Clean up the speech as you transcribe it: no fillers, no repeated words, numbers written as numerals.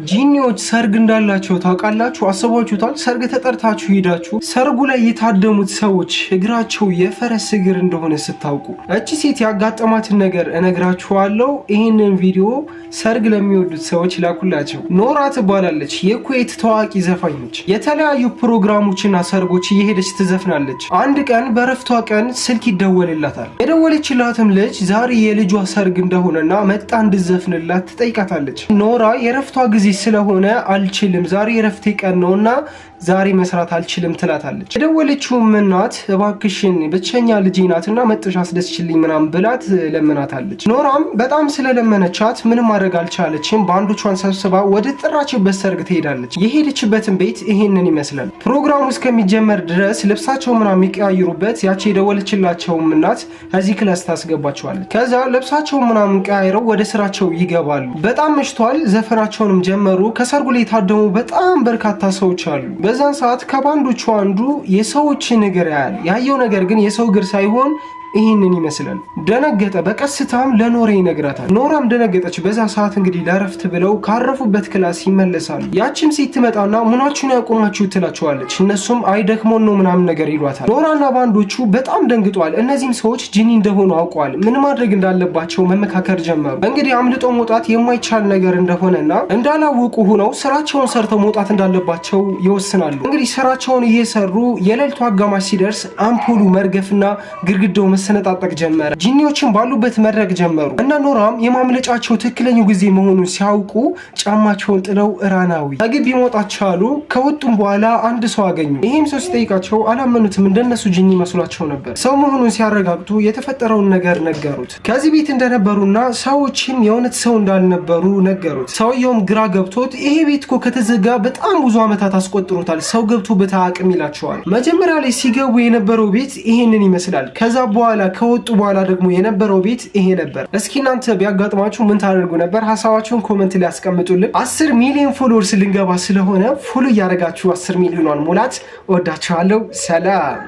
ጂኒዎች ሰርግ እንዳላቸው ታውቃላችሁ? አስባችሁታል? ሰርግ ተጠርታችሁ ሄዳችሁ ሰርጉ ላይ የታደሙት ሰዎች እግራቸው የፈረስ እግር እንደሆነ ስታውቁ፣ እቺ ሴት ያጋጠማትን ነገር እነግራችኋለሁ። ይህንን ቪዲዮ ሰርግ ለሚወዱት ሰዎች ላኩላቸው። ኖራ ትባላለች። የኩዌት ታዋቂ ዘፋኝ ነች። የተለያዩ ፕሮግራሞችና ሰርጎች እየሄደች ትዘፍናለች። አንድ ቀን በረፍቷ ቀን ስልክ ይደወልላታል። የደወለችላትም ልጅ ዛሬ የልጇ ሰርግ እንደሆነና መጥታ እንድትዘፍንላት ትጠይቃታለች። ኖራ የረፍቷ ጊዜ ስለሆነ አልችልም፣ ዛሬ የረፍቴ ቀን ነውና ዛሬ መስራት አልችልም ትላታለች። የደወለችውም እናት እባክሽን ብቸኛ ልጄ ናትና መጥተሽ አስደስችልኝ ምናምን ብላት ለምናታለች። ኖራም በጣም ስለለመነቻት ምንም ማድረግ አልቻለችም። ባንዶቿን ሰብስባ ወደ ተጠራችበት ሰርግ ትሄዳለች። የሄደችበትን ቤት ይሄንን ይመስላል። ፕሮግራሙ እስከሚጀመር ድረስ ልብሳቸው ምናምን የሚቀያይሩበት ያቺ የደወለችላቸውም እናት እዚህ class ታስገባቸዋለች። ከዛ ልብሳቸው ምናምን ቀያይረው ወደ ስራቸው ይገባሉ። በጣም መሽቷል። ዘፈናቸውንም ጀመሩ። ከሰርጉ ላይ የታደሙ በጣም በርካታ ሰዎች አሉ። በዛን ሰዓት ከባንዶቹ አንዱ የሰዎችን እግር ያያል። ያየው ነገር ግን የሰው እግር ሳይሆን ይህንን ይመስላል። ደነገጠ። በቀስታም ለኖራ ይነግራታል። ኖራም ደነገጠች። በዛ ሰዓት እንግዲህ ለረፍት ብለው ካረፉበት class ይመለሳሉ። ያችም ሴት ትመጣና ምናችሁን ያቆማችሁ ትላቸዋለች። እነሱም አይ ደክሞን ነው ምናምን ነገር ይሏታል። ኖራና ባንዶቹ በጣም ደንግጠዋል። እነዚህም ሰዎች ጂኒ እንደሆኑ አውቀዋል። ምን ማድረግ እንዳለባቸው መመካከር ጀመሩ። እንግዲህ አምልጦ መውጣት የማይቻል ነገር እንደሆነና እንዳላወቁ ሆነው ስራቸውን ሰርተው መውጣት እንዳለባቸው ይወስናሉ። እንግዲህ ስራቸውን እየሰሩ የሌሊቱ አጋማሽ ሲደርስ አምፖሉ መርገፍና ግድግዳው መሰነጣጠቅ ጀመረ። ጂኒዎችን ባሉበት መድረቅ ጀመሩ እና ኖራም የማምለጫቸው ትክክለኛው ጊዜ መሆኑን ሲያውቁ ጫማቸውን ጥለው run away ከግቢ መውጣት ቻሉ። ከወጡም በኋላ አንድ ሰው አገኙ። ይሄም ሰው ሲጠይቃቸው አላመኑትም። እንደነሱ ጂኒ መስሏቸው ነበር። ሰው መሆኑን ሲያረጋግጡ የተፈጠረውን ነገር ነገሩት። ከዚህ ቤት እንደነበሩና ሰዎችም የእውነት ሰው እንዳልነበሩ ነገሩት። ሰውየውም ግራ ገብቶት ይሄ ቤት እኮ ከተዘጋ በጣም ብዙ ዓመታት አስቆጥሮታል፣ ሰው ገብቶበት አያውቅም ይላቸዋል። መጀመሪያ ላይ ሲገቡ የነበረው ቤት ይሄንን ይመስላል። ከዛ በኋላ ከወጡ በኋላ ደግሞ የነበረው ቤት ይሄ ነበር። እስኪ እናንተ ቢያጋጥማችሁ ምን ታደርጉ ነበር? ሀሳባችሁን comment ላይ ያስቀምጡልን። 10 ሚሊዮን followers ልንገባ ስለሆነ follow እያደረጋችሁ 10 ሚሊዮኗን ሙላት። እወዳችኋለሁ። ሰላም።